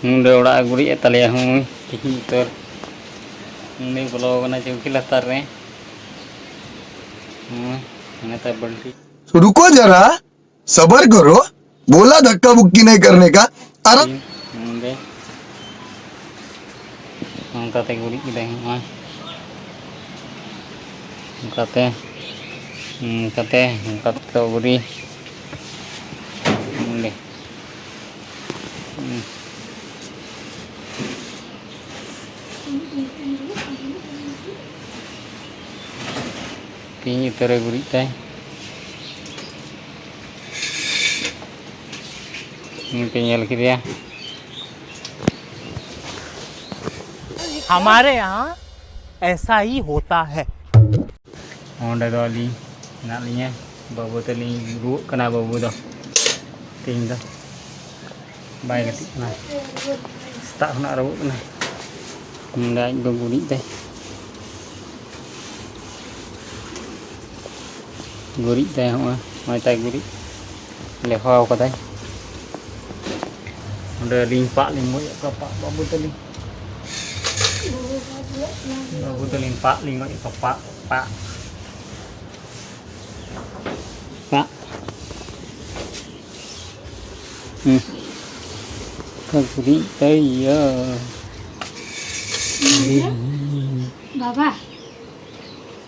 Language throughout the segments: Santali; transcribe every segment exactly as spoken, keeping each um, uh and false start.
ᱱᱚᱰᱮ ᱚᱲᱟᱜ ᱮ ᱜᱩᱨᱤᱡ ᱮᱫ ᱛᱟᱞᱮᱭᱟ᱾ ᱦᱩᱸ, ᱛᱤᱦᱤᱧ ᱩᱛᱟᱹᱨ ᱩᱱᱤ ᱵᱚᱞᱚ ᱟᱠᱟᱱᱟ ᱪᱩᱞᱠᱤ ᱞᱟᱛᱟᱨ ᱨᱮ᱾ ᱦᱩᱸ, ᱱᱮᱛᱟᱨ ᱵᱟᱹᱞᱴᱤ᱾ रुको जरा, सबर करो। बोला धक्का मुक्की नहीं करने का। आराम। ᱦᱩᱸ, ᱱᱚᱰᱮ ᱱᱚᱝᱠᱟᱛᱮ ᱜᱩᱨᱤᱡ ᱠᱮᱫᱟᱭ᱾ ᱦᱚᱸᱜᱼᱚᱭ ᱱᱚᱝᱠᱟᱛᱮ, ᱱᱚᱝᱠᱟᱛᱮ, ᱱᱚᱝᱠᱟᱛᱮ ᱜᱩᱨᱤᱡ᱾ ᱱᱚᱰᱮ᱾ ᱦᱩᱸ᱾ ᱛᱤᱦᱤᱧ ᱩᱛᱟᱹᱨᱮ ᱜᱩᱨᱤᱡ ᱛᱟᱭ᱾ ᱤᱧ ᱯᱮ ᱧᱮᱞ ᱠᱮᱫᱮᱭᱟ᱾ हमारे यहाँ ऐसा ही होता है। ᱚᱸᱰᱮ ᱫᱚ ᱟᱹᱞᱤᱧ ᱢᱮᱱᱟᱜ ᱞᱤᱧᱟᱹ, ᱵᱟᱹᱵᱩ ᱛᱟᱹᱞᱤᱧ ᱨᱩᱣᱟᱹᱜ ᱠᱟᱱᱟ ᱵᱟᱹᱵᱩ ᱫᱚ ᱛᱮᱦᱮᱧ ᱫᱚ᱾ ᱵᱟᱭ ᱜᱟᱛᱮᱜ ᱠᱟᱱᱟ᱾ ᱥᱮᱛᱟᱜ ᱠᱷᱚᱱᱟᱜ ᱨᱟᱹᱯᱩᱫ ᱠᱟᱱᱟ᱾ ᱱᱚᱰᱮ ᱟᱡ ᱜᱚ ᱜᱩᱨᱤᱡ ᱫᱟᱭ᱾ ᱜᱩᱨᱤᱡ ᱫᱟᱭ, ᱦᱚᱸᱜᱼᱚᱭ, ᱦᱚᱸᱜᱼᱚᱭ ᱛᱟᱭ ᱜᱩᱨᱤᱡ᱾ ᱞᱮᱠᱷᱟᱣ ᱠᱟᱫᱟᱭ᱾ ᱱᱚᱰᱮ ᱟᱹᱞᱤᱧ ᱯᱟᱜ ᱞᱤᱧ ᱜᱚᱡ ᱮᱫ ᱠᱚᱣᱟ, ᱯᱟᱜ ᱵᱟᱹᱵᱩ ᱛᱟᱹᱞᱤᱧ᱾ ᱵᱟᱹᱵᱩ ᱛᱟᱹᱞᱤᱧ ᱯᱟᱜ ᱞᱤᱧ ᱜᱚᱡ ᱮᱫ ᱠᱚᱣᱟ, ᱯᱟᱜ, ᱯᱟᱜ᱾ ᱯᱟᱜ᱾ ᱦᱩᱸ᱾ ᱚᱠᱟ ᱜᱩᱨᱤᱡ ᱛᱟᱭ ᱭᱟ᱾ ᱵᱟᱵᱟ,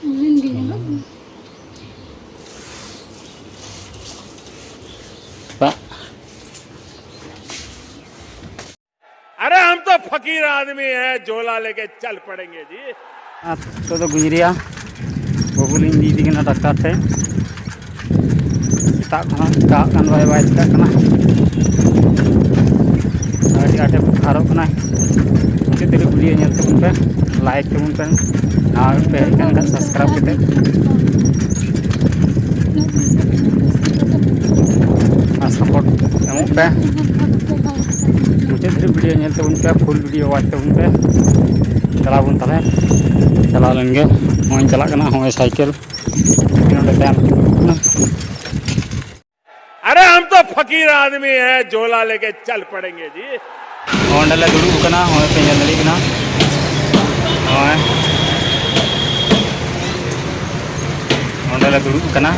ᱩᱱᱤ ᱜᱮ ᱧᱮᱞᱚᱜ ᱠᱟᱱᱟ᱾ ᱯᱟᱜ᱾ अरे हम तो फकीर आदमी हैं, झोला लेके चल पड़ेंगे जी। ᱟᱨ ᱱᱤᱛᱚᱜ ᱫᱚ ᱜᱩᱡᱽᱨᱤᱭᱟ ᱵᱟᱹᱵᱩ ᱞᱤᱧ ᱤᱫᱤᱭᱮ ᱠᱟᱱᱟ ᱰᱟᱠᱛᱟᱨ ᱴᱷᱮᱱ᱾ ᱥᱮᱛᱟᱜ ᱠᱷᱚᱱᱟᱜ ᱪᱤᱠᱟᱹᱜ ᱠᱟᱱ ᱵᱟᱭ, ᱵᱟᱭ ᱪᱤᱠᱟᱹᱜ ᱠᱟᱱᱟ᱾ ᱟᱹᱰᱤ ᱟᱸᱴᱮ ᱵᱩᱠᱷᱟᱨᱚᱜ ᱠᱟᱱᱟᱭ᱾ ᱢᱩᱪᱟᱹᱫ ᱫᱷᱟᱹᱵᱤᱡ ᱵᱷᱤᱰᱤᱭᱳ ᱧᱮᱞ ᱛᱟᱵᱚᱱ ᱯᱮ, ᱞᱟᱭᱤᱠ ᱛᱟᱵᱚᱱ ᱯᱮ, ᱱᱟᱣᱟ ᱯᱮ ᱦᱮᱡ ᱟᱠᱟᱱ ᱠᱷᱟᱱ ᱥᱟᱵᱥᱠᱨᱟᱭᱤᱵ ᱠᱟᱛᱮ᱾ ᱟᱨ ᱥᱟᱯᱳᱨᱴ ᱮᱢᱚᱜ ᱯᱮ᱾ ᱢᱩᱪᱟᱹᱫ ᱫᱷᱟᱹᱵᱤᱡ ᱵᱷᱤᱰᱤᱭᱳ ᱧᱮᱞ ᱛᱟᱵᱚᱱ ᱯᱮ, ᱯᱷᱩᱞ ᱵᱷᱤᱰᱤᱭᱳ ᱣᱟᱪ ᱛᱟᱵᱚᱱ ᱯᱮ᱾ ᱪᱟᱞᱟᱣ ᱵᱚᱱ ᱛᱟᱦᱚᱞᱮ, ᱪᱟᱞᱟᱣ ᱞᱮᱱ ᱜᱮ᱾ ᱱᱚᱜᱼᱚᱭ ᱪᱟᱞᱟᱜ ᱠᱟᱱᱟ, ᱱᱚᱜᱼᱚᱭ ᱥᱟᱭᱠᱮᱞ ᱱᱚᱰᱮ ᱛᱟᱭᱚᱢ ᱠᱟᱱᱟ᱾ अरे हम तो फकीर आदमी हैं, झोला लेके चल पड़ेंगे जी। ᱚᱸᱰᱮ ᱞᱮ ᱫᱩᱲᱩᱵ ᱟᱠᱟᱱᱟ, ᱱᱚᱜᱼᱚᱭ ᱯᱮ ᱧᱮᱞ ᱫᱟᱲᱮᱭᱟᱜ ᱠᱟᱱᱟ᱾ ᱱᱚᱜᱼᱚᱭ ᱚᱸᱰᱮ ᱞᱮ ᱫᱩᱲᱩᱵ ᱟᱠᱟᱱᱟ᱾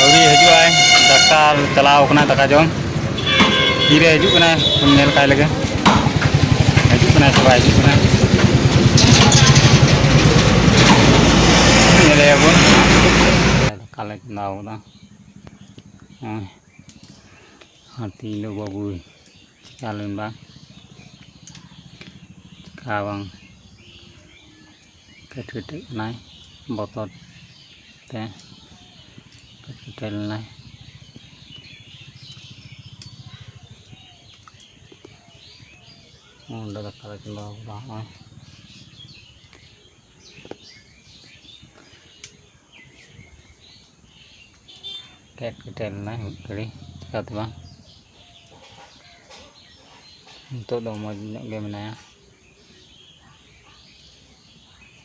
ᱟᱹᱣᱨᱤ ᱦᱤᱡᱩᱜᱼᱟᱭ, ᱰᱟᱠᱛᱟᱨ ᱪᱟᱞᱟᱣ ᱟᱠᱟᱱᱟᱭ ᱫᱟᱠᱟ ᱡᱚᱢ᱾ ᱛᱤᱨᱮ ᱦᱤᱡᱩᱜ ᱠᱟᱱᱟᱭ, ᱧᱮᱞ ᱠᱟᱭ ᱞᱮᱜᱮ᱾ ᱦᱤᱡᱩᱜ ᱠᱟᱱᱟᱭ ᱥᱮ ᱵᱟᱭ ᱦᱤᱡᱩᱜ ᱠᱟᱱᱟᱭ, ᱧᱮᱞᱮᱭᱟᱵᱚᱱ᱾ ᱫᱟᱠᱟ ᱞᱮ ᱪᱚᱸᱫᱟ ᱟᱠᱟᱫᱟ᱾ ᱱᱚᱜᱼᱚᱭ ᱦᱟᱹᱛᱤ ᱫᱚ ᱵᱟᱹᱵᱩᱭ ᱪᱤᱠᱟ ᱞᱮᱱ ᱵᱟᱝ, ᱪᱤᱠᱟ ᱵᱟᱝ ᱠᱮᱴ ᱠᱮᱴᱮᱡ ᱠᱟᱱᱟᱭ ᱵᱚᱛᱚᱨ ᱛᱮ, ᱠᱮᱴ ᱠᱮᱴᱮᱡ ᱞᱮᱱᱟᱭ᱾ ᱚᱸᱰᱮ ᱫᱟᱠᱟ ᱞᱮ ᱪᱚᱸᱫᱟ ᱟᱠᱟᱫᱟ᱾ ᱱᱚᱜᱼᱚᱭ ᱠᱮᱴ ᱠᱮᱴᱮᱡ ᱞᱮᱱᱟᱭ ᱢᱤᱫ ᱜᱷᱟᱹᱲᱤ, ᱪᱤᱠᱟᱹᱛᱮ ᱵᱟᱝ᱾ ᱱᱤᱛᱚᱜ ᱫᱚ ᱢᱚᱡᱽ ᱧᱚᱜ ᱜᱮ ᱢᱮᱱᱟᱭᱟ᱾